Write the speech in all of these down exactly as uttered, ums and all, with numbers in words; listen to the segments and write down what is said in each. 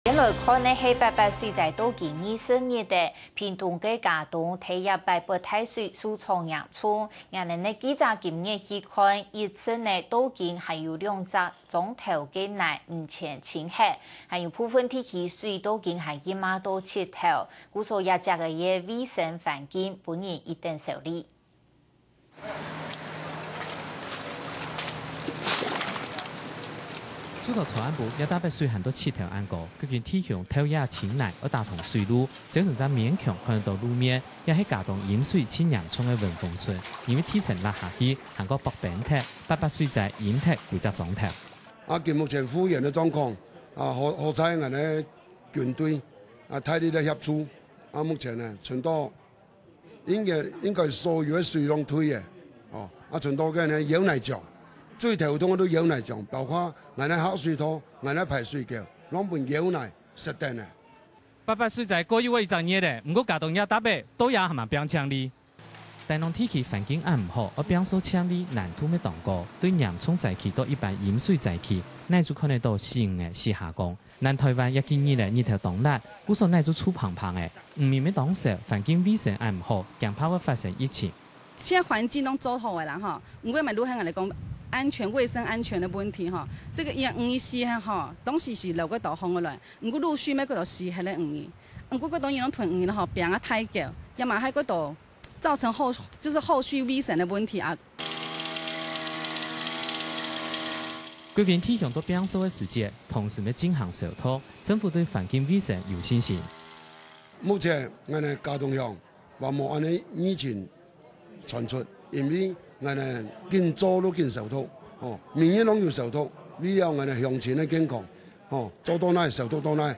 先來看个係八八水災到今二十日个，屏東个佳冬第一擺發大水受創嚴重。𠊎等个記者今日去看，一直呢到今還有兩隻庄頭个泥毋曾清忒，還有部分地區水到今還浸啊到膝頭，故所這跡个衛生環境分人一等愁慮。 除到昨暗晡，這搭壁水還到膝頭恁高，各間地區頭也清泥，愛打通水路，朝晨正勉強看得到路面，也係佳冬淹水盡嚴重个文峰村，因為地層凹下去，還過薄冰忒，八八水災淹忒幾隻庄頭。啊，今目前復原个狀況，啊，好，好在𠊎等个軍隊，啊，大力个協助，啊，目前呢，存到 應該，應該所有个水攏退个，哦，啊，存到个呢，舀泥漿，最頭痛个都舀泥漿，包括𠊎等下水道、𠊎等排水溝，攏分舀泥塞等个。八八水災過又會一隻月了，毋過佳冬這搭仔，到這還吂拚淨俐。大農地區環境恁毋好，愛拚掃淨俐難度乜當高，對嚴重災區到一般淹水災區，哪就看得到死魚仔、死蝦公。 南臺灣這幾日仔日頭當烈，故所泥就臭芳芳仔，魚米乜當少，環境衛生恁毋好，驚怕會發生疫情。現在環境攏做好个啦吼，毋過嘛，如何來講，安全、衛生安全的問題吼，這個魚仔死个吼，當時係流過到河來，毋過陸續乜過到死忒个魚仔，毋過過到人攏囤魚仔吼，拚啊太久，也嘛還過到造成後，就是後續衛生的問題啊。 各間地方到拚掃个時節，同時乜進行消毒，政府對環境衛生有信心。目前，𠊎等佳冬鄉還無恁樣疫情傳出，因為𠊎等緊做就緊消毒，吼，每日攏有消毒，為了𠊎等鄉親个健康，吼，做到哪消毒到哪。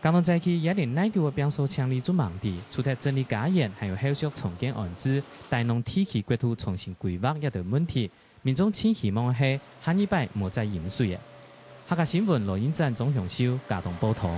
佳冬災區二零零九个拚掃淨俐就吂停，除忒整理家園，還有後續重建安置，大農地區國土重新規劃這兜問題， 民眾盡希望个係下二擺莫再淹水了。客家新聞羅英展、鍾雄秀，佳冬報導。